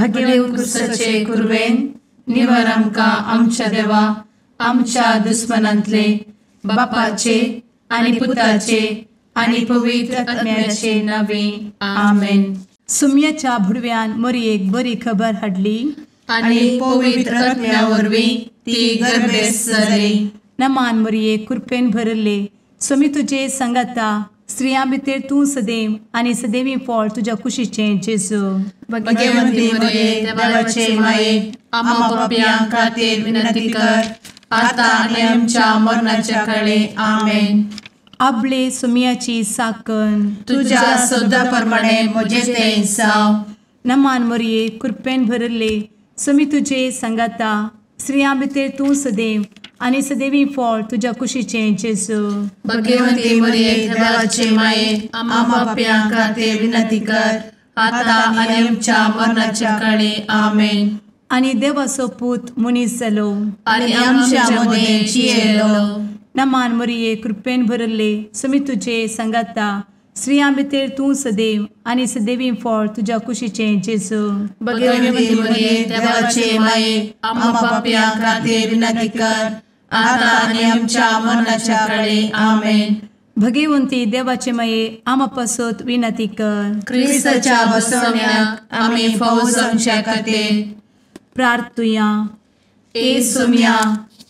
भगेव कुरवेन निवर आमकां आमच्या देवा आमच्या दुस्मनांतले बापाचे आनी पुताचे आनी पवित्र आत्म्याचे नावे आमेन. सुम्याच्या भुडव्यान मोरयेक बरी खबर हाडली आनी पवित्र आत्म्या वरवीं ती गर्भेस्त जाली. नमान मोरये, कृपेन भरले, स्वामी तुजे संगाता, स्त्रियां भितर तूं सदैव आनी सदैवी फळ तुज्या कुशीचें जेजू. भगवंती मोरये, देवाचे माये, आम्हा पापयां खातीर विनंती कर आता आनी आमच्या मरणाच्या काळे. आमेन. आपले सुम्याची साकन तुज्या सदा प्रमाणे म्हजें तें जावं. नमान मोरये, कृपेन भरले, स्वामी तुजे संगाता, स्त्रियां भितर तूं सदैव आनी सदैवी फळ तुज्या कुशीचें जेजू. भगवंती मोरये, देवाचे माये, आम्हा पापयां खातीर विनंती कर आता आनी आमच्या मरणाच्या काळे. आमेन. आनी देवाचो पूत मनीस जालो आनी आमच्या मदें जियेलो. नमान मोरये, कृपेन भरले, स्वामी तुजे संगाता, स्त्रियां भितर तूं सदैव आनी सदैवी फळ तुज्या कुशीचें जेजू. भगवंती मोरये, देवाचे माये, आम्हा पापयां खातीर विनंती कर आता आनी आमच्या मरणाच्या काळे. आमेन. भगवंती देवाचे माये, आम्हा पासत विनंती कर. क्रिस्ताच्या बसवण्याक आमी फावो जावच्या खातीर प्रार्थुया. ए सुम्या,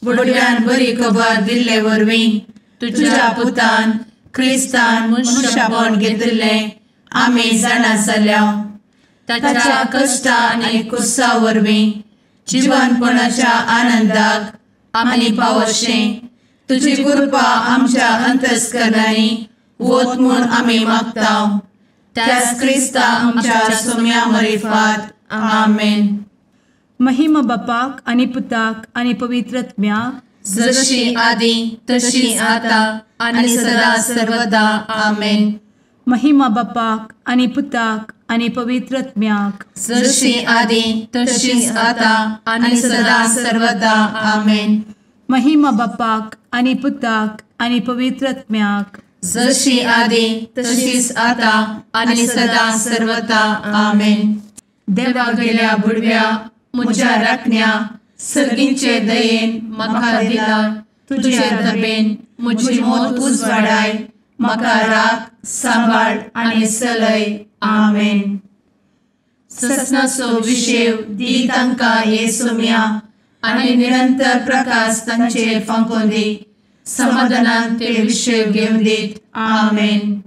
बुडव्यान बरी खबर दिल्ले वरवीं तुज्या पुतान क्रिस्तान मनशापण घेतिल्लें आमी जाणा जाल्या. ताच्या कश्टा आनी कुसा वरवीं जिवनपणाच्या आनंदाक आमी पावशें तुजी कृपा आमच्या अंतस्करणांनी वत म्हूण आमी मागता. त्याच क्रिस्ता आमच्या सुम्या मरिफात. आमेन. महिमा बापाक आनी पुताक आनी पवित्र आत्म्याक, जशी आदी तशी आता आनी सदा सर्वदा. आमेन. महिमा बापाक आनी पुताक आनी पवित्र आत्म्याक, जशी आदी तशी आता आनी सदा सर्वदा. आमेन. महिमा बापाक आनी पुताक आनी पवित्र आत्म्याक, जशी आदी तशीच आता आनी सदा सर्वदा. आमेन. देवा गेल्या बुडव्या म्हज्या राखण्या सर्गींचे दयेन म्हाका दिला तुजे दबेन म्हजी मोत उजवाडाय, म्हाका राख सांबाळ आनी चलय. आमेन. ससनाचो विशेव दी तांकां हे सुम्या आनी निरंतर प्रकाश तांचेर फांकोवन दी, समाधानान ते विशेव घेवन दीत. आमेन.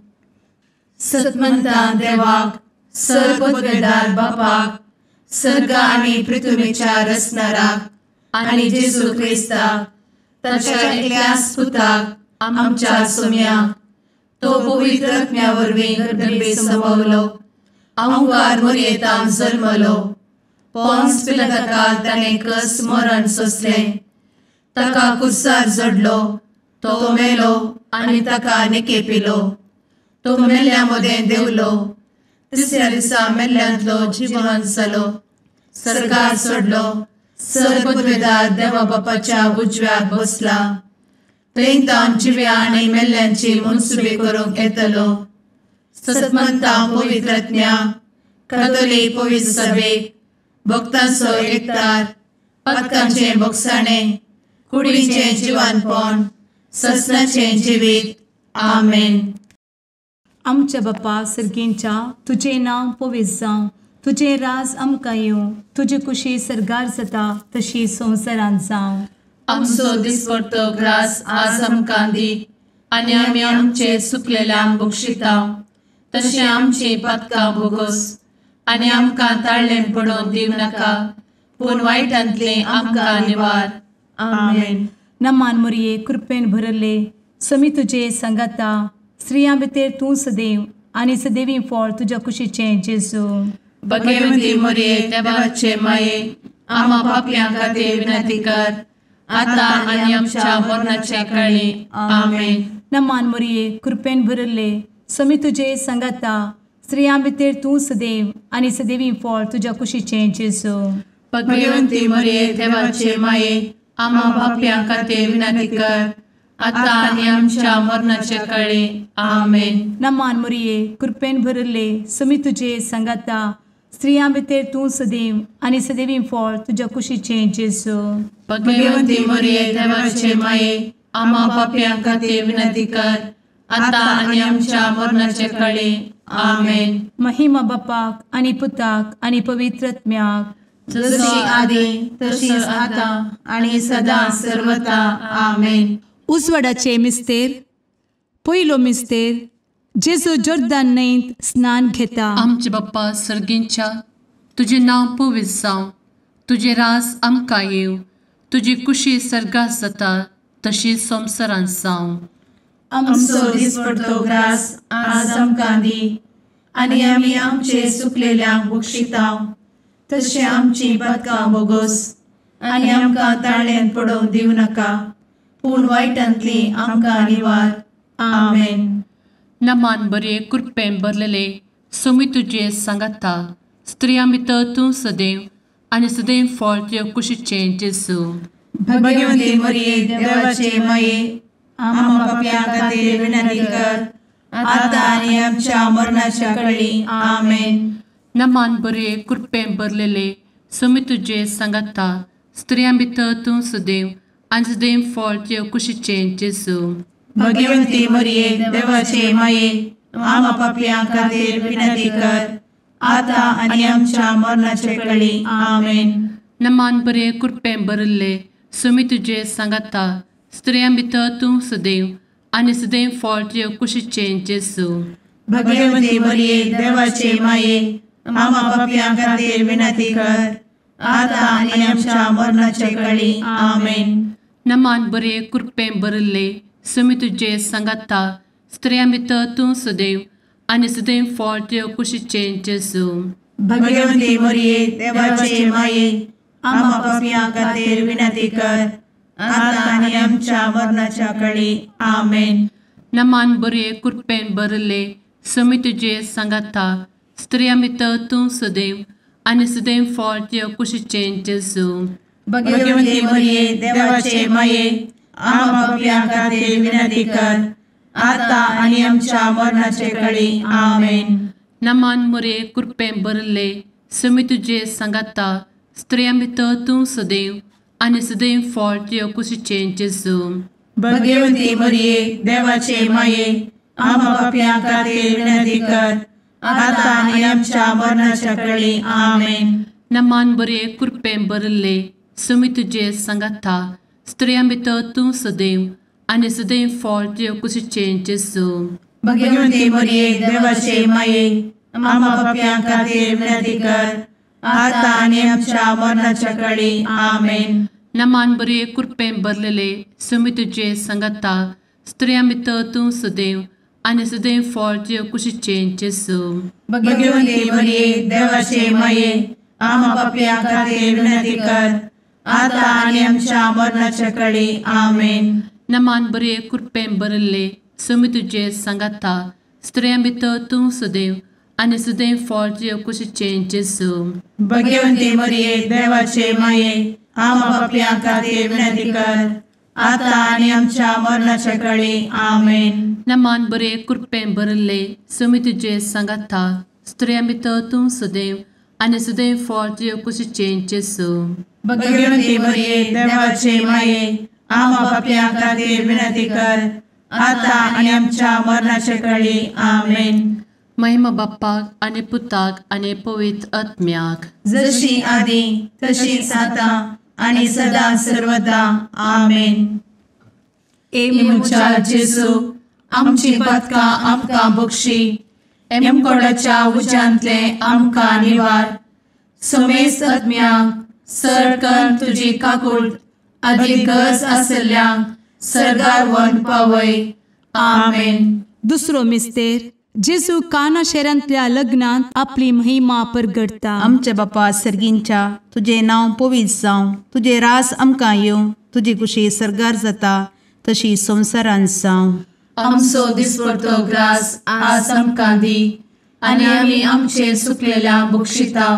सतमंता देवाक, सर्वपदवेदार बापाक, सर्ग आनी पृथ्वीच्या रचणाराक आनी जेजू क्रिस्ताक ताच्या एकल्याच पुताक आमच्या सुम्याक, तो पवित्र आत्म्या वरवीं गर्भे संभवलो, अहंकार मोरयेतान जल्मलो, पोन्स पिलाताकाल ताणें कस मरण सोंसलें, ताका कुर्सार जडलो, तो मेलो आनी ताका निकेपिलो, तो मेल्ल्या मदें देंवलो, तिसऱ्या दिसा मेल्ल्यांतलो जिवन जालो, सर्गार सोडलो, सर्वपदवेदार देवा बापाच्या उजव्याक बसला, थंय तावन जिव्या आनी मेल्ल्यांची मनसुबी करूंक येतलो. सतमंता पवित्र आत्म्या, कातोलीक पवित्र सभेक, भक्तांचो एकतार, पातकांचें भोगसाणें, कुडीचें जिवानपण, ससनाचें जिवीत. आमेन. आमच्या बापा सर्गींच्या, तुजें नांव पवित्र जावं, तुजें राज आमकां येवं, तुजी कुशी सर्गार जाता तशी संवसारांत जावं. आमचो दिसपडतो ग्रास आज आमकां दी आनी आमी आमचे सुकलेल्यांक बक्षिता तशें आमची पातकां भोगोस आनी आमकां ताळ्ळें पडोवन दिवं नाका, पूण वायटांतलें आमकां निवार. आमेन. नमान मोरये, कृपेन भरले, स्वामी तुजे संगाता, स्त्रियां भितर तूं सदैव आनी सदैवी फळ तुज्या कुशीचें जेजू. भगवंती मोरये, देवाचे माये, आम्हा पापयां खातीर विनंती कर आता आनी आमच्या मरणाच्या काळी. आमेन. नमान मोरये, कृपेन भरले, स्वामी तुजे संगाता, स्त्रियां भितर तूं सदैव आनी सदैवी फळ तुज्या कुशीचें जेजू. भगवंती मोरये, देवाचे माये, आम्हा पापयां खातीर विनंती कर आता आनी आमच्या मरणाच्या काळी. आमेन. नमान मोरये, कृपेन भरले, स्वामी तुजे संगाता, स्त्रियां भितर तूं सदैव आनी सदैवी फळ तुज्या कुशीचें जेजू. भगवंती मरिये देवाचे माये, आम्हा पापयां खातीर विनंती कर, आतां आनी आमच्या मरणाचे कळे. आमेन. महिमा बापाक आनी पुताक आनी पवित्र आत्म्याक, जशी आदी तशीच आतां आनी सदां सर्वता. आमेन. उजवाडाचे मिस्तेर. पयलो मिस्तेर, जेजू जोर्दान न्हंयत स्नान घेता. आमचे बाप्पा सर्गींच्या, तुजें नांव पवित्र जावं, तुजें राज आमकां येवं, तुजी कुशी सर्गात जाता तशी संवसारांत जावं. आमचो दिसपडतो ग्रास आज आमकां दी, आनी आमी आमचे सुकलेल्यांक बक्षिता तशें आमची पातकां बोगोस, आनी आमकां ताळ्यांत पडोवंक दिवं नाका, पूण वायटांतली आमकां निवार. आमेन. नमान बरे कृपेन भरलेले, सोमी तुजे सांगाता, स्त्रियां भितर तूं सदैव आनी सदैव फळ तुज्या कुशीचें जेजू. भगवंती मरिये देवाचे माये, आम्हा पापयां खातीर विनंती कर, आतां आनी आमच्या मरणाच्या कळी. आमेन. नमान बरे कृपेन भरलेले, सोमी तुजे सांगाता, स्त्रियां भितर तूं सदैव आनी सदैव फळ तुज्या कुशीचें जेजू. भगवंती मरिये देवाचे माये, आम्हा पापयां खातीर विनंती कर, आतां आनी आमच्या मरणाचे कळी. आमेन. नमान बरे कृपेन भरिल्ले, सोमी तुजे सांगाता, स्त्रियां भितर तूं सदैव आनी सदैव फळ तुज्या कुशीचें जेजू. भगवंती मरिये देवाचे माये, आम्हा पापयां खातीर विनंती कर, आतां आनी आमच्या मरणाचे कळी. आमेन. नमान बरे कृपेन भरिल्ले, सोमी तुजे सांगाता, स्त्रियां भितर तूं सदैव आनी सदैव फळ तुज्या कुशीचें जेजू. भगवंती मरिये देवाचे माये, आम्हा पापयां खातीर विनंती कर, आतां आनी आमच्या मरणाच्या कळी. आमेन. नमान बरे कृपेन भरिल्ले, सोमी तुजे सांगाता, स्त्रियां भितर तूं सदैव आनी सदैव फळ तुज्या कुशीचें जेजू. भगवंती मरिये देवाचे माये, आम्हा पापयां खातीर विनंती कर, आतां आनी आमच्या मरणाचे कळी. आमेन. नमान मरिये कृपेन भरिल्ले, सोमी तुजे सांगाता, स्त्रियां भितर तूं सदैव आनी सदैव फळ तुज्या कुशीचें जेजू. भगवंती मरिये देवाचे माये, आम्हा पापयां खातीर विनंती कर, आतां आनी आमच्या मरणाच्या कळी. आमेन. नमान बरे कृपेन भरिल्ले, सोमी तुजे सांगाता, स्त्रियां भितर तूं सदैव आनी सदैव फळ तुज्या कुशीचें जेजू. भगवंती मरिये देवाचे माये, आम्हा पापयां खातीर विनंती कर, आतां आनी आमच्या मरणाच्या कळी. आमेन. नमान बरे कृपेन भरलेले, सोमी तुजे सांगाता, स्त्रियां भितर तूं सदैव आनी सदैव फळ तुज्या कुशीचें जेजू. भगवंती मरिये देवाचे माये, आम्हा पापयां खातीर विनंती कर, आतां आनी आमच्या मरणाच्या कळी. आमेन. नमान बरे कृपेन भरिल्ले, सोमी तुजे सांगाता, स्त्रियां भितर तूं सदैव आनी सदैव फळ तुज्या कुशीचें जेजू. भगवंती मरिये देवाचे माये, आम्हा पापयां खातीर विनंती कर, आतां आनी आमच्या मरणाच्या कळी. आमेन. नमान बरे कृपेन भरिल्ले, सोमी तुजे सांगाता, स्त्रियां भितर तूं सदैव आनी सदैव फळ तुज्या कुशीचें जेजू. भगवंती मरिये देवाचे माये, आम्हा पापयां खातीर विनंती कर, आतां आनी आमच्या मरणाचे कळी. आमेन. महिमा बाप्पाक आनी पुताक आनी पवित्र आत्म्याक, जशी आदी तशीच आतां आनी सदां सर्वदा. आमेन. ए म्हज्या जेजू, आमची पातकां आमकां बक्षी, एमकोडाच्या उज्यांतले आमकां निवार, समेस्त आत्म्यांक सर तुजी काकूट आदी गरज आसल्ल्यांक सर्गार व्हरून पावय. आमेन. दुसरो मिस्तेर, जेजू काना शहरांतल्या लग्नांत आपली महिमा परगटता. आमच्या बापा सर्गींच्या, तुजें नांव पवित्र जावं, तुजें रास आमकां येवं, तुजी कुशी सर्गार जाता तशी संवसारांत जावं. आमचो दिसपडतो ग्रास आज आमकां दी, आनी आमी आमचे सुकलेल्या बक्षिता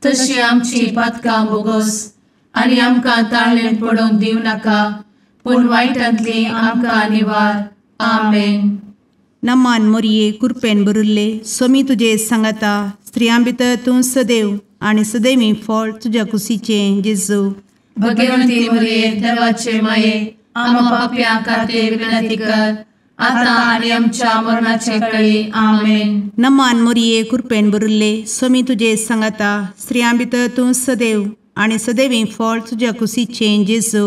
तशी आमची पातकां बोगोस, आनी आमकां ताळ्ळें पडोवंक दिवं नाका, पूण वायटांतली आमकां निवार. आमेन. नमान मोरये कृपेन भरिल्ले, स्वामी तुजे सांगाता, स्त्रियां भितर तूं सदैव आनी सदैवी फळ तुज्या कुशीचें जेजू। भगवंती मरिये देवाचे माये आम्हा पाप्यां खातीर विनंती कर आता आनी आमच्या मरणाचे वेळी। आमेन। नमान मोरये कृपेन भरिल्ले स्वामी तुजे सांगाता स्त्रियां भितर तूं सदैव आनी सदैवी फळ तुज्या कुशीचें जेजू।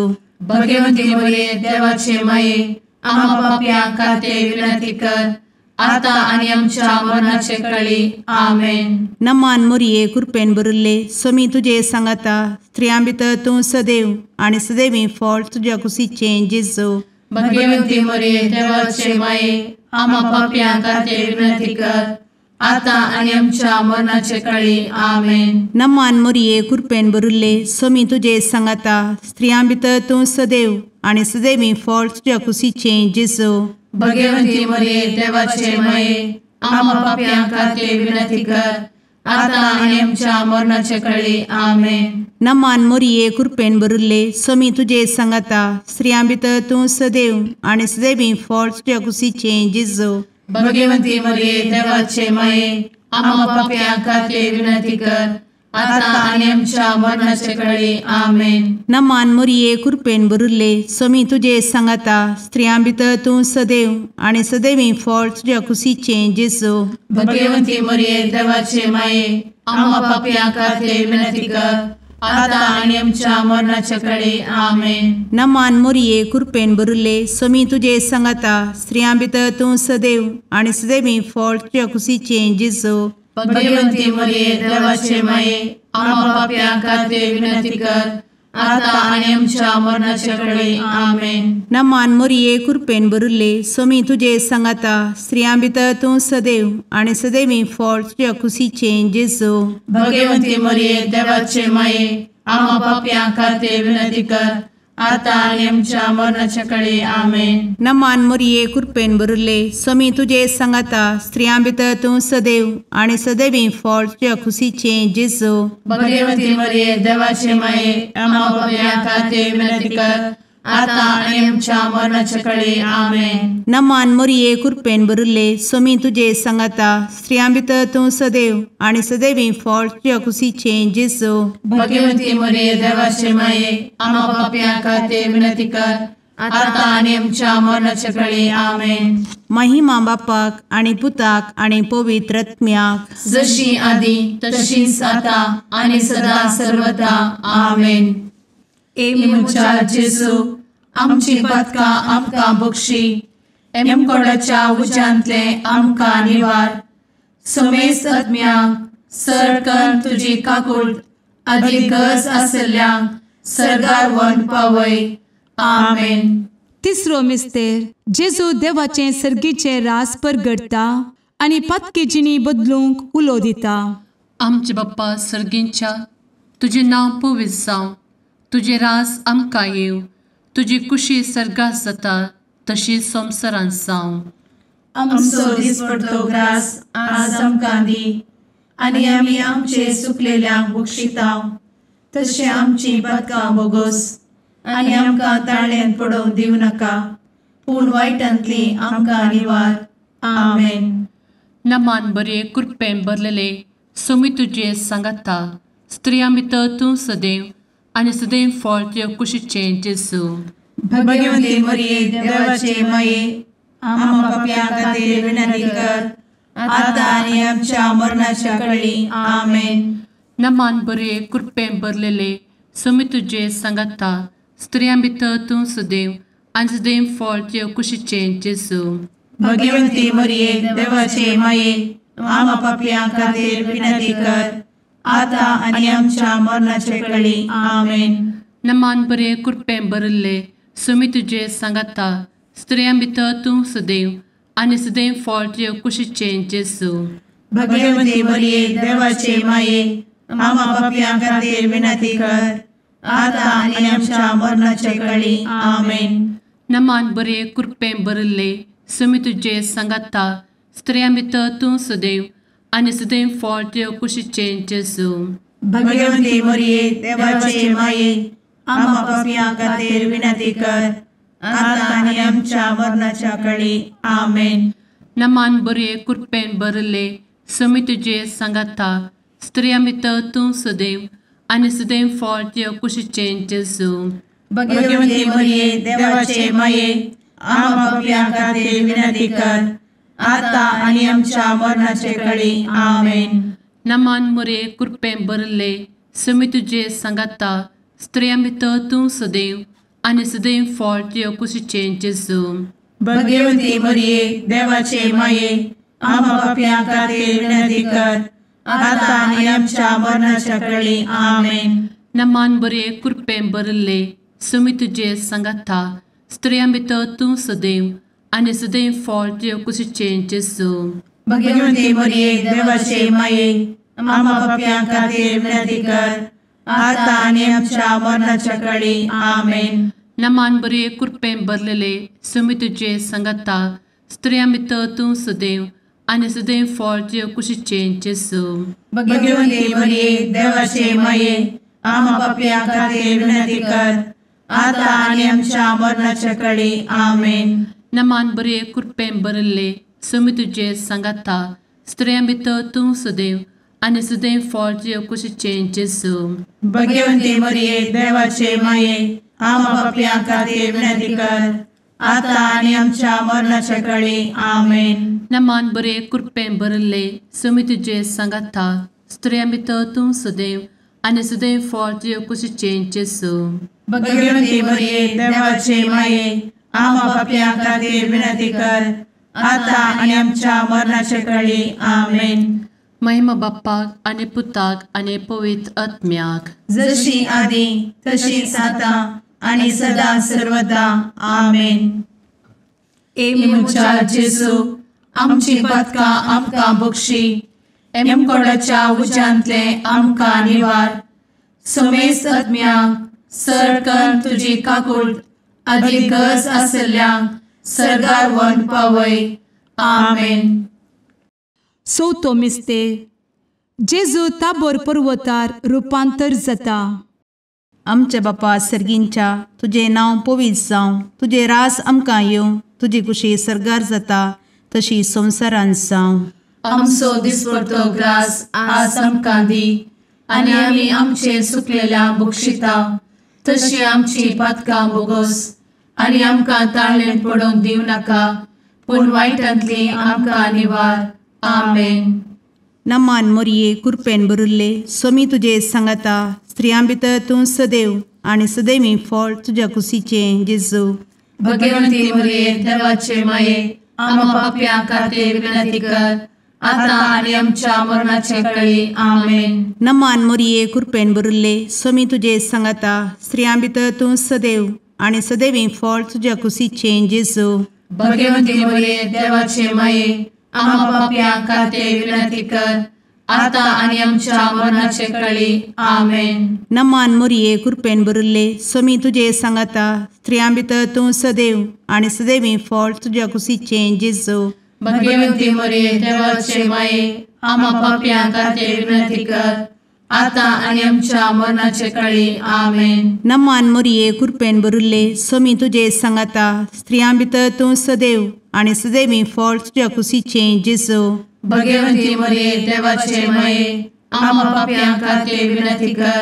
भगवंती मरिये देवाचे माये आम्हा पाप्यां खातीर विनंती कर आता आनी आमच्या मरणाचे वेळी। आमेन। नमान मोरये कृपेन भरिल्ले स्वामी तुजे सांगाता स्त्रियां भितर तूं सदैव आनी सदैवी फळ तुज्या कुशीचें जेजू। भगवंती मरिये देवाचे माये आम्हा पाप्यां खातीर विनंती कर आता आनी आमच्या मरणाचे वेळी। आमेन। नमान मोरये कृपेन भरिल्ले स्वामी तुजे सांगाता स्त्रियां भितर तूं सदैव आनी सदैवी फळ तुज्या कुशीचें जेजू। भगवंती मरिये देवाचे माये आम्हा पाप्यां खातीर विनंती कर आता आनी आमच्या मरणाचे वेळी। आमेन। नमान मोरये कृपेन भरिल्ले स्वामी तुजे सांगाता स्त्रियां भितर तूं सदैव आनी सदैवी फळ तुज्या कुशीचें जेजू। भगवंती मरिये देवाचे माये आम्हा पाप्यां खातीर विनंती कर आता आनी आमच्या मरणाचे वेळी। आमेन। नमान मोरये कृपेन भरिल्ले स्वामी तुजे सांगाता स्त्रियां भितर तूं सदैव आनी सदैवी फळ तुज्या कुशीचें जेजू। भगवंती मरिये देवाचे माये आम्हा पाप्यां खातीर विनंती कर आता आनी आमच्या मरणाचे वेळी। आमेन। नमान मोरये कृपेन भरिल्ले स्वामी तुजे सांगाता स्त्रियां भितर तूं सदैव आनी सदैवी फळ तुज्या कुशीचें जेजू। भगवंती मरिये देवाचे माये आम्हा पाप्यां खातीर विनंती कर आता आनी आमच्या मरणाचे वेळी। आमेन। नमान मोरये कृपेन भरिल्ले स्वामी तुजे सांगाता स्त्रियां भितर तूं सदैव आनी सदैवी फळ तुज्या कुशीचें जेजू। भगवंती मरिये देवाचे माये आम्हा पाप्यां खातीर विनंती कर आता आनी आमच्या मरणाचे वेळी। आमेन। नमान मोरये कृपेन भरिल्ले स्वामी तुजे सांगाता स्त्रियां भितर तूं सदैव आनी सदैवी फळ तुज्या कुशीचें जेजू। भगवंती मरिये देवाचे माये आम्हा पाप्यां खातीर विनंती कर आता आनी आमच्या मरणाचे वेळी। आमेन। नमान मोरये कृपेन भरिल्ले स्वामी तुजे सांगाता स्त्रियां भितर तूं सदैव आनी सदैवी फळ तुज्या कुशीचें जेजू। भगवंती मरिये देवाचे माये आम्हा पाप्यां खातीर विनंती कर आता आनी आमच्या मरणाचे वेळी। आमेन। महिमा बापाक आनी पुताक आनी पवित्र आत्म्याक जशी आदी तशीच आता आनी सदा सर्वदा। आमेन। ए म्हज्या जेजू आमची पातकां आमकां बक्षी एमकोडाच्या उज्यांतले आमकां निवार समेस्त आत्म्यांक सरकन तुजी काकूट आदी गरज आसल्ल्यांक सरगार वन पावय। आमेन। तिसरो मिस्तेर जेजू देवाचें सर्गीचें रास परगडटा आनी पातकी जिणी बदलूंक उलो दिता। आमचे बाप्पा सर्गींच्या तुजें नांव पवित्र जावं, तुजें रास आमकां येवं, तुजी कुशी सर्गात जाता तशी संवसारांत जावं। आमचो दिसपडतो ग्रास आज आमकां दी आनी आमी आमचे सुकलेल्यांक बक्षिता तशें आमची पातकां बोगोस आनी आमकां ताळ्यान पडोवंक दिवं नाका पूण वायटांतली आमकां निवार। आमेन। नमान बरे कृपेन भरलेले स्वामी तुजे सांगाता स्त्रियां भितर तूं सदैव आनी सदैव फळ तुज्या कुशीचें जेजू। भगवंती मरिये देवाचे माये आम्हा पाप्यां खातीर विनंती कर आता आनी आमच्या मरणाच्या वेळी। आमेन। नमान बरे कृपेन भरलेले स्वामी तुजे सांगाता स्त्रियां भितर तूं सदैव आनी सदैव फळ तुज्या कुशीचें जेजू। भगवंती मरिये देवाचे माये आम्हा पाप्यां खातीर विनंती कर आता आनी आमच्या मरणाचे वेळी। आमेन। नमान बरे कृपेन भरिल्ले स्वामी तुजे सांगाता स्त्रियां भितर तूं सदैव आनी सदैव फळ तुज्या कुशीचें जेजू। भगवंती मरिये देवाचे माये आम्हा पाप्यां खातीर विनंती कर आता आनी आमच्या मरणाचे वेळी। आमेन। नमान बरे कृपेन भरिल्ले स्वामी तुजे सांगाता स्त्रियां भितर तूं सदैव आनी सदैव फळ तुज्या कुशीचें जेजू। भगवंती मरिये देवाचे माये आम्हा पाप्यां खातीर विनंती कर आता आनी आमच्या मरणाच्या वेळी। आमेन। नमान बरे कृपेन भरिल्ले समी तुजे सांगाता स्त्रियां भितर तूं सदैव आनी सदैव फळ तुज्या कुशीचें जेजू। भगवती मरिये देवाचे माये आम्हा पाप्यां खातीर विनंती कर आता आनी आमच्या मरणाचे कळी। आमेन। नमान मोरये कृपेन भरिल्ले समी तुजे सांगाता स्त्रियां भितर तूं सदैव आनी सदैव फळ तुज्या कुशीचें जेजू। भगवती मरिये देवाचे माये आम्हा पाप्यां खातीर विनंती कर आता आनी आमच्या मरणाच्या कळी। आमेन। नमान बरे कृपेन भरिल्ले समी तुजे सांगाता स्त्रियां भितर तूं सदैव आनी सदैव फळ तुज्या कुशीचें जेजू। भगवती मरिये देवाचे माये आम्हा पाप्यां खातीर विनंती कर आता आनी आमच्या मरणाच्या कळी। आमेन। नमान बरे कृपेन भरिल्ले समी तुजे सांगाता स्त्रियां भितर तूं सदैव आनी सदैव फळ तुज्या कुशीचें जेजू। भगवती मरिये देवाचे माये आम्हा पाप्यां खातीर विनंती कर आता आनी आमच्या मरणाच्या कळी। आमेन। नमान बरे कृपेन भरिल्ले समी तुजे सांगाता स्त्रियां भितर तूं सदैव आनी सदैव फळ तुज्या कुशीचें जेजू। भगवती मरिये देवाचे माये आम्हा पाप्यां खातीर विनंती कर आता आनी आमच्या मरणाच्या कळी। आमेन। नमान बरे कृपेन भरिल्ले समी तुजे सांगाता स्त्रियां भितर तूं सदैव आनी सदैव फळ तुज्या कुशीचें जेजू। भगवती मरिये देवाचे माये आम्हा पाप्यां खातीर विनंती कर आता आनी आमच्या मरणाच्या कळी। आमेन। महिमा बाप्पाक आनी पुताक आनी पवित्र आत्म्याक जशी आदी तशीच आता आनी सदा सर्वदा। आमेन। ए म्हज्या जेजू आमची पातकां आमकां बक्षी एमकोडाच्या उज्यांतले आमकां निवार समेस्त आत्म्यांक सरकन तुजी काकूट आदी गरज आसल्ल्यांक सर्गार व्हरून पावय। आमेन। चवथो मिस्तेर जेजू ताबोर पर्वतार रुपांतर जाता। आमच्या बापा सर्गींच्या तुजें नांव पवित्र जावं, तुजें राज आमकां येवं, तुजी कुशी सर्गार जाता तशी संवसारांत जावं। आमचो दिसपडतो ग्रास आज आमकां दी आनी आमी आमचे सुकलेल्या बक्षिता तशी आमची पातकां बोगस आनी आमकां ताळेन पडोवंक दिवं नाका पूण वायटांतली आमकां निवार। आमेन। नमान मोरये कृपेन भरिल्ले स्वामी तुजे सांगाता स्त्रियां भितर तूं सदैव आनी सदैवी फळ तुज्या कुशीचें जेजू। भगवंती मोरये देवाचे माये आम्हा पाप्यां खातीर विनंती कर आता आनी आमच्या मरणाचे कळी। आमेन। नमान मोरये कृपेन भरिल्ले स्वामी तुजे सांगाता स्त्रियां भितर तूं सदैव आनी सदैवी फळ तुज्या कुशीचें जेजू। भगवंती मोरये देवाचे माये आम्हा पाप्यां खातीर विनंती कर आता आनी आमच्या मरणाचे कळी। आमेन। नमान मोरये कृपेन भरिल्ले स्वामी तुजे सांगाता स्त्रियां भितर तूं सदैव आनी सदैवी फळ तुज्या कुशीचें जेजू। भगवंती मोरये देवाचे माये आम्हा पाप्यां खातीर विनंती कर आता आनी आमच्या मरणाचे कळी। आमेन। नमान मोरये कृपेन भरिल्ले स्वामी तुजे सांगाता स्त्रियां भितर तूं सदैव आनी सदैवी फळ तुज्या कुशीचें जेजू। भगवंती मोरये देवाचे माये आम्हा पाप्यां खातीर विनंती कर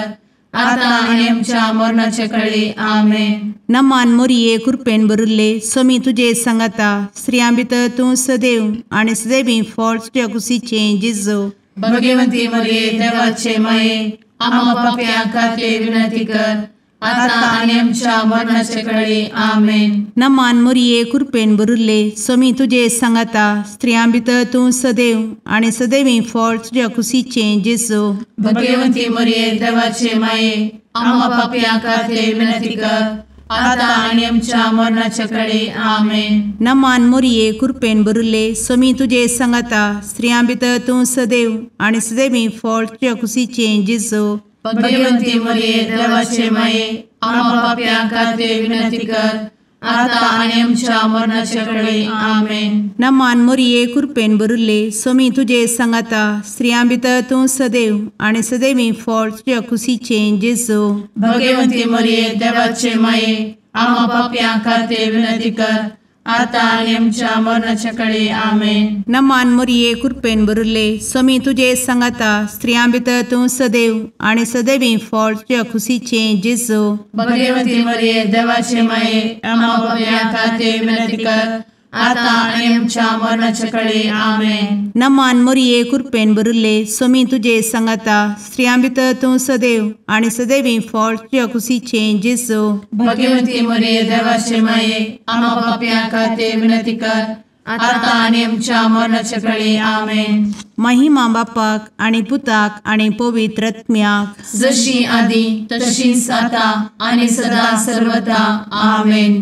आता आनी आमच्या मरणाचे कळी। आमेन। नमान मोरये कृपेन भरिल्ले स्वामी तुजे सांगाता स्त्रियां भितर तूं सदैव आनी सदैवी फळ तुज्या कुशीचें जेजू। भगवंती मोरये देवाचे माये आम्हा पाप्यां खातीर विनंती कर आता आनी आमच्या मरणाचे कळी। आमेन। नमान मोरये कृपेन भरिल्ले स्वामी तुजे सांगाता स्त्रियां भितर तूं सदैव आनी सदैवी फळ तुज्या कुशीचें जेजू। भगवंती मोरये देवाचे माये आम्हा पाप्यां खातीर विनंती कर आता आनी आमच्या मरणाचे कळी। आमेन। नमान मोरये कृपेन भरिल्ले स्वामी तुजे सांगाता स्त्रियां भितर तूं सदैव आनी सदैवी फळ तुज्या कुशीचें जेजू। भगवंती मोरये देवाचे माये आम्हा पाप्यां खातीर विनंती कर आता आनी आमच्या मरणाचे कळी। आमेन। नमान मोरये कृपेन भरिल्ले स्वामी तुजे सांगाता स्त्रियां भितर तूं सदैव आनी सदैवी फळ तुज्या कुशीचें जेजू। भगवंती मोरये देवाचे माये आम्हा पाप्यां खातीर विनंती कर आतां आनी आमच्या मरणाच्या कळे. आमेन. नमान मोरये कृपेन भरिल्ले, स्वामी तुजे सांगाता, स्त्रियां भितर तूं सदैव आनी सदैवी फळ तुज्या खुशीचें जेजू. भगवती मरिये देवाचे माये, आम्हा पाप्यां खातीर विनंती कर, आतां आनी आमच्या मरणाच्या कळे. आमेन. नमान मोरये कृपेन भरिल्ले, स्वामी तुजे सांगाता, स्त्रियां भितर तूं सदैव आनी सदैवी फळ तुज्या खुशीचें जेजू. भगवती मरिये देवाचे माये, आम्हा पाप्यां खातीर विनंती कर, आतां आनी आमच्या मरणाच्या कळे. आमेन. महिमा बापाक आनी पुताक आनी पवित्र आत्म्याक, जशी आदी तशीच आतां आनी सदा सर्वदा. आमेन.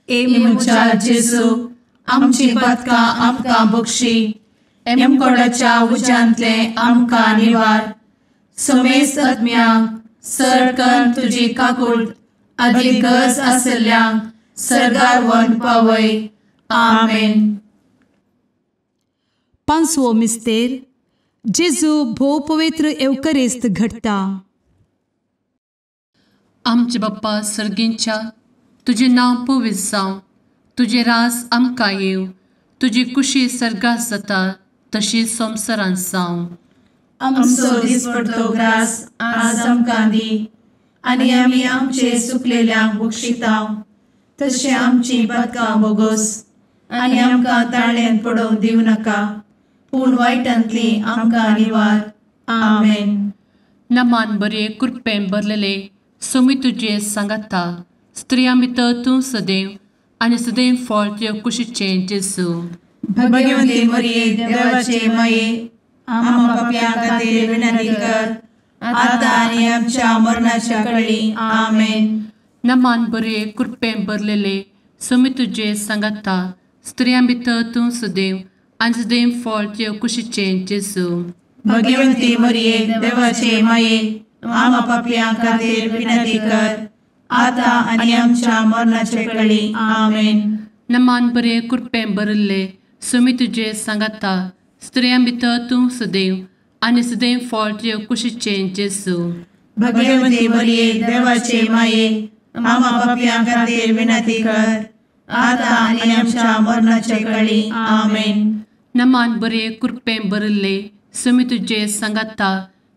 ए म्हज्या जेजू, आमची पातकां आमकां बक्षी, एमकोडाच्या उज्यांतले आमकां निवार, समेस्त आत्म्यांक सरकन तुजी काकूट आदी गरज आशिल्ल्यांक सर्गार व्हरून पावय. आमेन. पांचवो मिस्तेर, जेजू भोव पवित्र एवकरिस्त घडटा. आमचे बाप्पा सर्गींच्या, तुजें नांव पवित्र जावं, तुजें राज आमकां येवं, तुजी कुशी सर्गात जाता तशी संवसारांत जावं. आमचो दिसपडतो ग्रास आज आमकां दी, आनी आमी आमचे सुकलेल्यांक बक्षिता तशें आमची पातकां बोगोस, आनी आमकां ताळ्यांत पडोवंक दिवं नाका, पूण वायटांतली आमकां निवार. आमेन. नमान बरे कृपेन भरलेले, स्वामी तुजे सांगाता, स्त्रियां भितर तूं सदैव आनी सदैव फळ तुज्या कुशीचें जेजू. भगवती मरिये देवाचे माये, आम्हा पाप्यां खातीर विनंती कर, आतां आनी आमच्या मरणाच्या कळी. आमेन. नमान बरे कृपेन भरलेले, स्वामी तुजे सांगाता, स्त्रियां भितर तूं सदैव आनी सदैव फळ तुज्या कुशीचें जेजू. भगवती मरिये देवाचे माये, आम्हा पाप्यां खातीर विनंती कर, आतां आनी आमच्या मरणाचे कळी. आमेन. नमान बरे कृपेन भरिल्ले, स्वामी तुजे सांगाता, स्त्रियां भितर तूं सदैव आनी सदैव फळ तुज्या कुशीचें जेजू. भगवती मरिये देवाचे माये, आम्हा पाप्यां खातीर विनंती कर, आतां आनी आमच्या मरणाचे कळी. आमेन. नमान बरे कृपेन भरिल्ले, स्वामी तुजे सांगाता,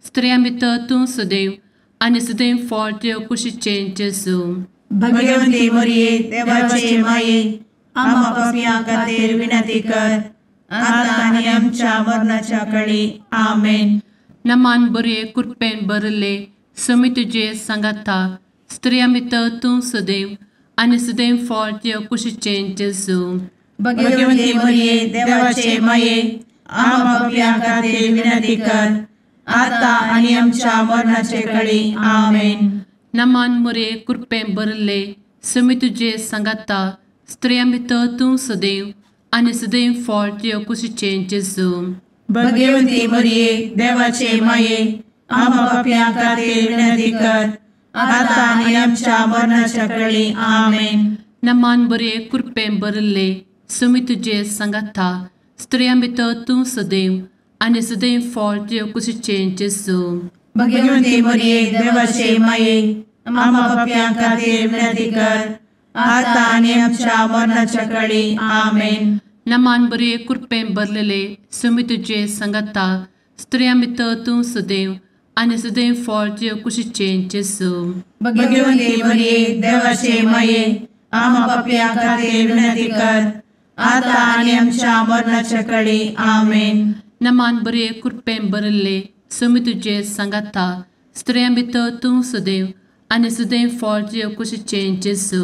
स्त्रियां भितर तूं सदैव आनी सदैव फळ तुज्या कुशीचें जेजू. भगवती मरिये देवाचे माये, आम्हा पाप्यां खातीर विनंती कर, आतां आनी आमच्या मरणाच्या कळी. आमेन. नमान बरे कृपेन भरिल्ले, स्वामी तुजे सांगाता, स्त्रियां भितर तूं सदैव आनी सदैव फळ तुज्या कुशीचें जेजू. भगवती मरिये देवाचे माये, आम्हा पाप्यां खातीर विनंती कर, आतां आनी आमच्या मरणाचे कळी. आमेन. नमान मरिये कृपेन भरिल्ले, स्वामी तुजे सांगाता, स्त्रियां भितर तूं सदैव आनी सदैव फळ तुज्या कुशीचें जेजू. भगवती मरिये देवाचे माये, आम्हा पाप्यां खातीर विनंती कर, आतां आनी आमच्या मरणाच्या कळी. आमेन. नमान बरे कृपेन भरिल्ले, स्वामी तुजे सांगाता, स्त्रियां भितर तूं सदैव आनी सदैव फळ तुज्या कुशीचें जेजू. भगवती मरिये देवाचे माये, आम्हा पाप्यां खातीर विनंती कर, आतां आनी आमच्या मरणाच्या कळी. आमेन. नमान बरे कृपेन भरलेले, स्वामी तुजे सांगाता, स्त्रियां भितर तूं सदैव आनी सदैव फळ तुज्या कुशीचें जेजू. भगवती मरिये देवाचे माये, आम्हा पाप्यां खातीर विनंती कर, आतां आनी आमच्या मरणाच्या कळी. आमेन. नमान बरे कृपेन भरिल्ले, स्वामी तुजे सांगाता, स्त्रियां भितर तूं सदैव आनी सदैव फळ तुज्या कुशीचें जेजू.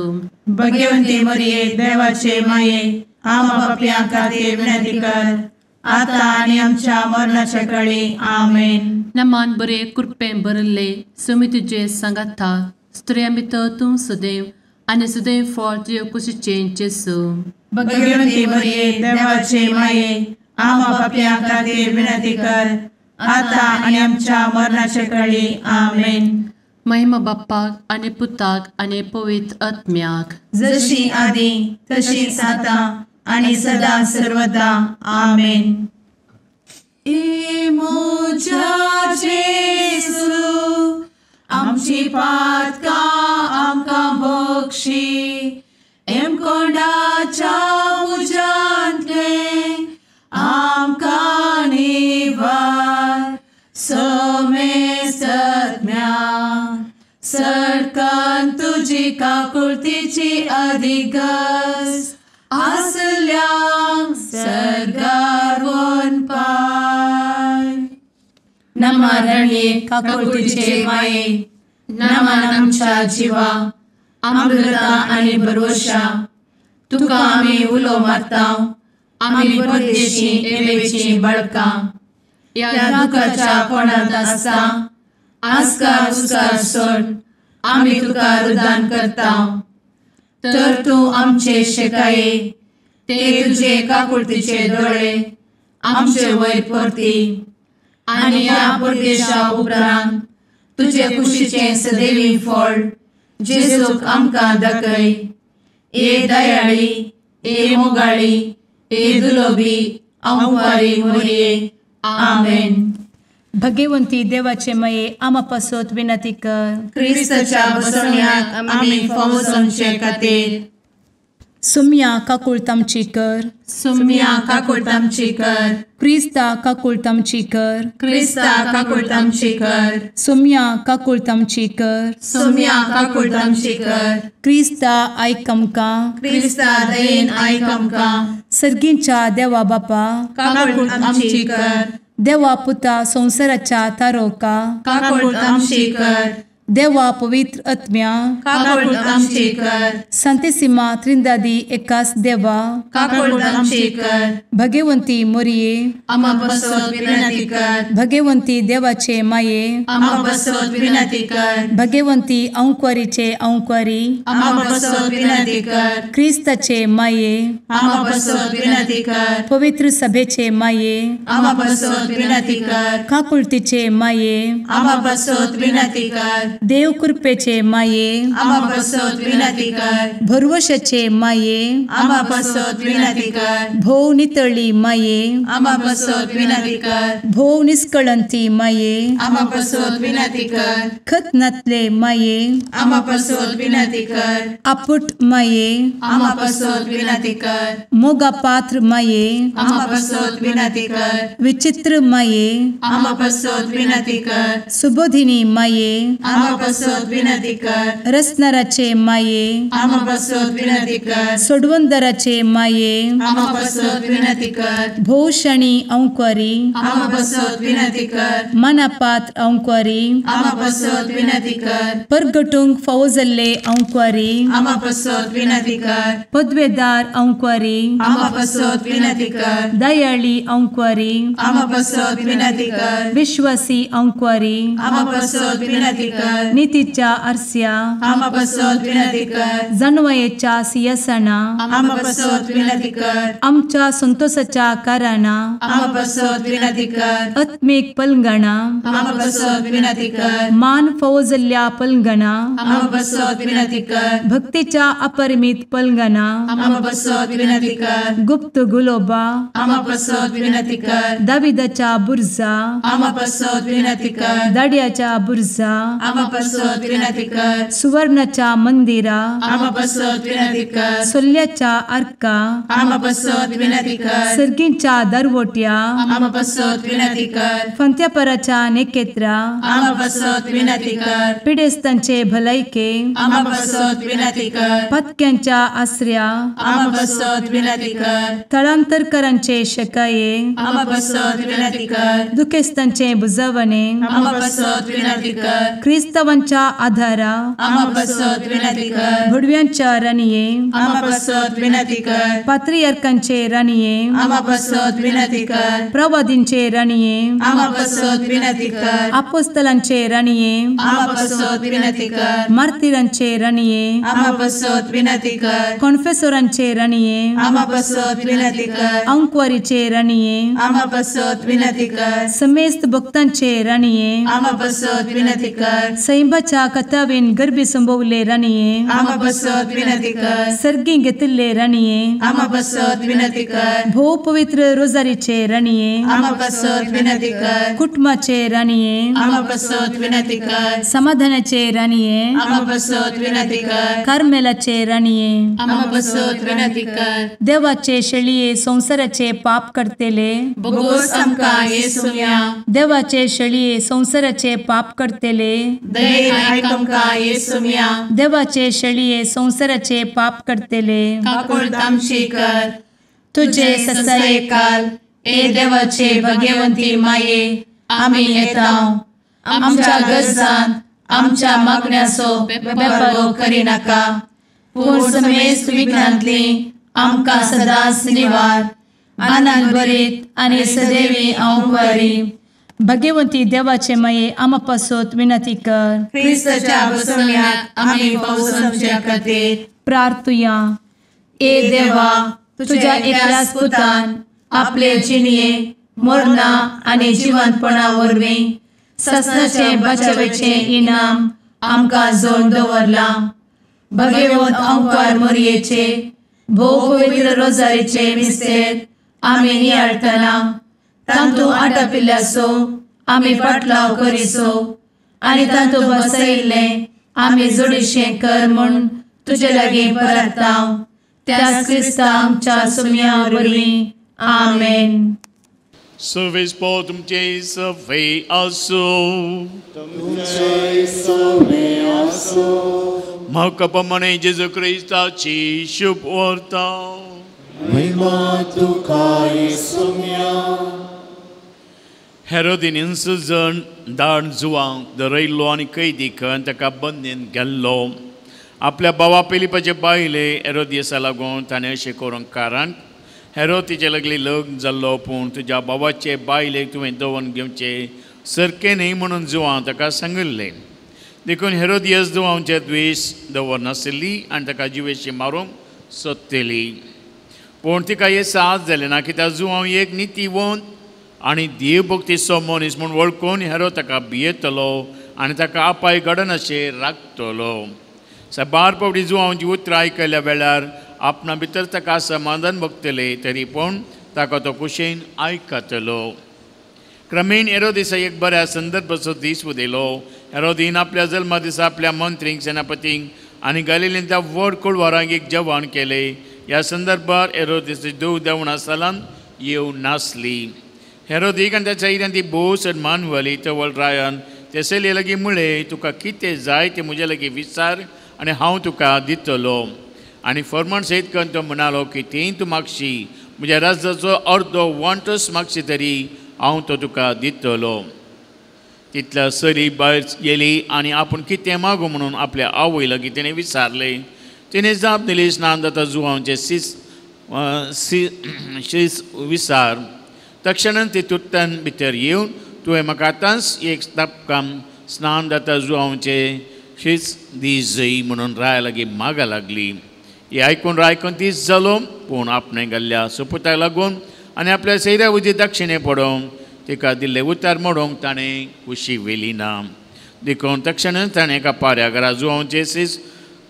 भगवती मरिये देवाचे माये, आम्हा पाप्यां खातीर विनंती कर, आतां आनी आमच्या मरणाच्या कळी. आमेन. नमान बरे कृपेन भरिल्ले, स्वामी तुजे सांगाता, स्त्रियां भितर तूं सदैव आनी सदैव फळ तुज्या कुशीचें जेजू. भगवती मरिये देवाचे माये, आम्हा पाप्यां खातीर विनंती कर, आतां आनी आमच्या मरणाच्या कळी. आमेन. महिमा बाप्पाक आनी पुताक आनी पवित्र आत्म्याक, जशी आदी तशीच आतां आनी सदा सर्वदा. आमेन. ए म्हज्या जेजू, आमची पातकां आमकां बक्षी, एमकोंडाच्या तुजी काकुळतीची अधिगस आसल्यांक सर्गार वनपाय. नमा रणये काकुळतीचे माये, नमन आमच्या जिवा, अमृता आनी भरवशा, तुका आमी उलो मारता, आमी परदेशी एवेची बळकां, ह्या दुखाच्या कोणांत आसता आस्कार उस्कार सोड आमी तुका रुदान करता. तर तूं आमचे शेकाये ते तुजे काकुळतीचे दोळे आमचे वयर परती आनी ह्या परदेशा उपरांत तुजे कुशीचें सदैवी फळ जेजूक आमकां दाखय. ए दयाळी, ए मोगाळी, ए दुलोबी अंवारी मोरये. आमेन. भगवंती देवाचे मये आमा पासत विनंती कर. क्रिस्ताच्या बसवण्याक आमी फावो जावचे खातीर. सुम्या काकुळत आमची कर. सुम्या काकुळत आमची कर. क्रिस्ता काकुळत आमची कर. क्रिस्ता काकुळत आमची कर. सुम्या काकुळत आमची कर. सुम्या काकुळत आमची कर. क्रिस्ता आयक आमकां. क्रिस्ता दयेन आयक आमकां. सर्गींच्या देवा बापा काकुळत आमची कर. देवा पुता संवसाराच्या तारोका काकुळत आमची कर. देवा पवित्र आत्म्या काकुळत आमची कर. संतेसिमा त्रिंदादी एकास देवा काकुळत आमची कर. भगवंती मोरये आमा पासत विनंती कर. भगवंती देवाचे माये आमा पासत विनंती कर. भगवंती अंकुरीचे अंकुरी आमा पासत विनंती कर. क्रिस्ताचे माये आमा पासत विनंती कर. पवित्र सभेचे माये आमा पासत विनंती कर. काकुळतीचे माये आमा पासत विनंती कर. देव कृपेचे माये आमा पासत विनंती कर. भरवशाचे माये आमा पासत विनंती कर. भोव नितळी माये आमा पासत विनंती कर. भोव निष्कळंती माये आमा पासत विनंती कर. खत नातले माये आमा पासत विनंती कर. आपुट माये आमा पासत विनंती कर. मोगा पात्र माये आमा पासत विनंती कर. विचित्र माये आमा पासत विनंती कर. सुबोधिनी माये आमा पासत विनंती कर. रसनाराचे माये आमा पासत विनंती कर. सोडवंदराचे माये आमा पासत विनंती कर. भोवशणी अंकुरी आमा पासत विनंती कर. मनापात्र अंकुरी आमा पासत विनंती कर. परगटूंक फावो जाल्ले अंकुरी आमा पासत विनंती कर. पदवेदार अंकुरी आमा पासत विनंती कर. दयाळी अंकुरी आमा पासत विनंती कर. विश्वासी अंकुरी आमा पासत विनंती कर. नितीच्या आरस्या आमा पासत विनंती कर. जानवयेच्या सिंहासना आमा पासत विनंती कर. आमच्या संतोषाच्या कारणा आमा पासत विनंती कर. आत्मीक पलंगणा आमा पासत विनंती कर. मान फावो जाल्ल्या पलंगणा आमा पासत विनंती कर. भक्तीच्या अपरिमित पलंगणा आमा पासत विनंती कर. गुप्त गुलोबा आमा पासत विनंती कर. दाविदाच्या बुर्जा आमा पासत विनंती कर. दाड्याच्या बुर्जा आमा पासत विनंती कर. सुवर्णाच्या मंदिरा आमा पासत विनंती कर. सोल्ल्याच्या आर्का आमा पासत विनंती कर. सर्गींच्या दरवट्या आमा पासत विनंती कर. फंत्यापराच्या नेकेत्रा आमा पासत विनंती कर. पिडेस्तांचे भलायके आमा पासत विनंती कर. पत्क्यांच्या आसऱ्या आमा पासत विनंती कर. थळांतरकरांचे शकाये आमा पासत विनंती कर. दुखेस्तांचे बुजवणे आमा पासत विनंती कर. क्रिस्तावांच्या आधारा आमा पासत विनंती कर. भुडव्यांच्या राणये आमा पासत विनंती कर. पात्रियार्कांचे राणये आमा पासत विनंती कर. प्रवादींचे राणये आमा पासत विनंती कर. आपोस्तलांचे राणये आमा पासत विनंती कर. मार्तिरांचे राणये आमा पासत विनंती कर. कॉन्फेसोरांचे राणये आमा पासत विनंती कर. अंकुवारीचे राणये आमा पासत विनंती कर. समेस्त भक्तांचे राणये आमा पासत विनंती कर. सैंबाच्या कथावेन गर्भी संभवले राणये आमा पासत विनंती कर. सर्गी घेतिल्ले राणये आमा पासत विनंती कर. भोव पवित्र रोजारीचे राणये आमा पासत विनंती कर. कुटुंबाचे राणये आमा पासत विनंती कर. समाधानाचे राणये आमा पासत विनंती कर. कार्मेलाचे राणये आमा पासत विनंती कर. देवाचे शेळये संवसाराचे पाप करतेले बोगोस आमकां येसुम्या देवाचे शेळये संवसाराचे पाप करतेले दयेन आयक आमकां येसुम्या. देवाचे शेळये संवसाराचे पाप करतले काकुळट आमची कर. तुजे ससायेकाल ए देवाचे भगवंती माये आमी येता आमच्या गरजान आमच्या मागण्याचो बेपर्वो करिनाका पूण समेस्त विघ्नांतली आमकां सदांच निवार. आनंद भरीत आनी सदैवी अंवकारी भगवंती देवाचे माये आमा पासत विनंती कर. क्रिस्ताच्या बसवण्याक आमी पावसाच्या खातीर प्रार्थुया. ए देवा तुझ्या एकल्याच पुतान आपले जिणये मरणा आनी जिवंतपणा वरवीं ससनाचे बचावेचे इनाम आमकां जोड दवरलां. भगवंत अंकार मोरयेचे भोव पवित्र रोजारीचे मिस्तेर आमी नियाळटना तांतू आटापिल्ल्याचो आमी पाटलाव करिसो आनी तांतू बसयिल्लें आमी जोडीशें कर म्हूण तुजे लागीं परताव त्याच क्रिस्ता आमच्या सुम्या वरवीं. आमेन. सर्वेस पो तुमचे सवे आसूं. तुमचे सवे आसूं. म्हाका प्रमाणे जेजू क्रिस्ताची शुभ वार्ता. महिमा तुका येसुम्या. हेरोदीन जण दाड जुवांक दरयल्लो आनी कैदी करून ताका बंदीन गेल्लो. आपल्या भावा पिलिपाचे बायले हेरोदियसा लागून ताणें अशें करूंक कारण हेरोद तिचे लागली लग्न जाल्लो पूण तुज्या भावाचे बायलेक तुवें दवरून घेवचें सारकें न्ही म्हणून जुवां ताका सांगिल्लें. देखून हेरोदियस जुवांचेर द्वेश दवरनाशिल्ली आनी ताका जिवेशी मारूंक सोदतली. पूण तिका हे साहस जालें ना कित्याक जुवांव एक नितीवंत आनी देवभक्तीचो मनीस म्हूण वळखून हेरोद ताका भियेतलो आनी ताका आपाय घडनाशें राखतलो. साबार फावटी जुवांची उतरां आयकल्या वेळार आपणा भितर ताका समाधान भोगतले तरी पूण ताका तो कुशेन आयकतलो. क्रमेण हेरोदिसा एक बऱ्या संदर्भाचो दीस उदयलो. हेरोदीन आपल्या जल्मा दिसा आपल्या मंत्रींक सेनापतींक आनी गालिलींतल्या व्हड कुळवारांक एक जेवण केलें. ह्या संदर्भार हेरोदीस देव देवणा सालान येवं नासली. हेरोदीक आनी त्याच्या इऱ्यान ती भोव सन्मान व्हली. तवळ रायान ते चलये लागीं म्हळें तुका कितें जाय तें म्हजे लागीं विचार आनी हांव तुका दितलो. आनी फर्मान सयत करून तो म्हणालो की ती तूं मागशी म्हज्या राज्याचो अर्दो वांटस मागशी तरी हांव तो तुका दितलो. तितल्या सरी भायर गेली आनी आपूण कितें मागू म्हणून आपल्या आवय लागीं तिणें विचारलें. तिणें जाप दिली स्नान जाता जुवांचें शीस विचार. तक्षणान ती तुट्टान भितर येवन तुवें म्हाका आतांच एक तापकाम स्नान जाता जुवांचें शीस दी जय म्हणून राया लागीं मागा लागली. हे आयकून राय तीस जालो पूण आपणें घाल्ल्या सोपुताक लागून आनी आपल्या सैऱ्या उजी दक्षिणे पडोवंक तिका दिल्लें उतार मोडूंक ताणें कुशी व्हेली ना. देखून तक्षणच ताणें एका पाऱ्या घरा जुवांचें शीस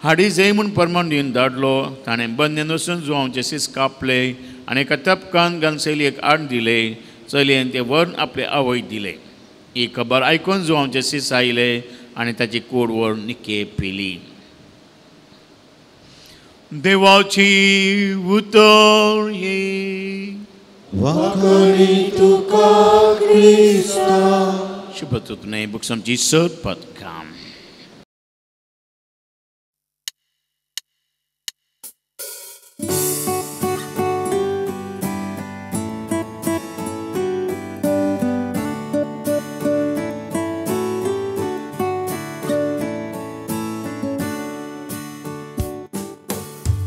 हाडी जय म्हूण परमान दिवन धाडलो. ताणें बंदेन वचून जुवांचें शीस कापले आनी एका तपकान घालून चलयेक हाडून दिले. चलयेन तें व्हरून आपले आवयक दिलें. ही खबर आयकून जुवांचें शीस आयलें आनी ताची कूड व्हरून निके पिली. देवाची उतर ही वाखाणी तुका क्रिस्ता. शुभ तुतने बुक्समची सरपत काम.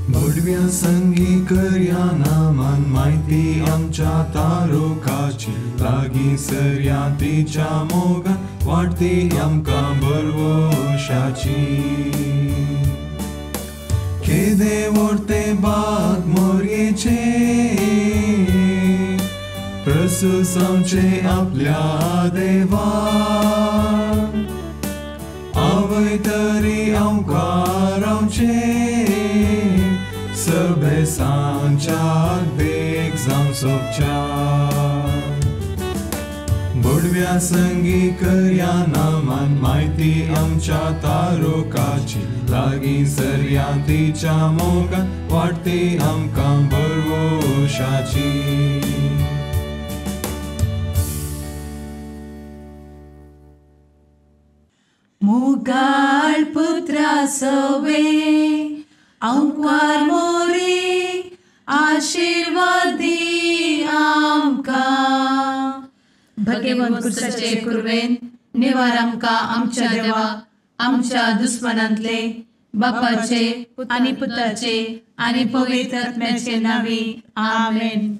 भडव्या संगी करया नामान माहिती आमच्या तारुकाची लागीं सरया तिच्या मोगान वाडती आमकां बरवशाची. केदे व्हडते बाग मोरयेचे प्रसुसांवचे आपल्या देवा आवय तरी आमकां रावचे सभेसांच्याक देख जावं सोबच्या. भडव्या संगी करया नामान माहिती आमच्या तारुकाची लागीं सरया तिच्या मोगान वाडती आमकां बरवशाची. मोग मुगाळ पुत्रा सवे आंकवार मोरी आशीर्वादी आमकां. भगवंत कुर्साचे कुर्वेन निवार आमकां आमच्या देवा आमच्या दुस्मनांतले बापाचे आनी पुताचे आनी पवित्र आत्म्याचे नांवी आमेन.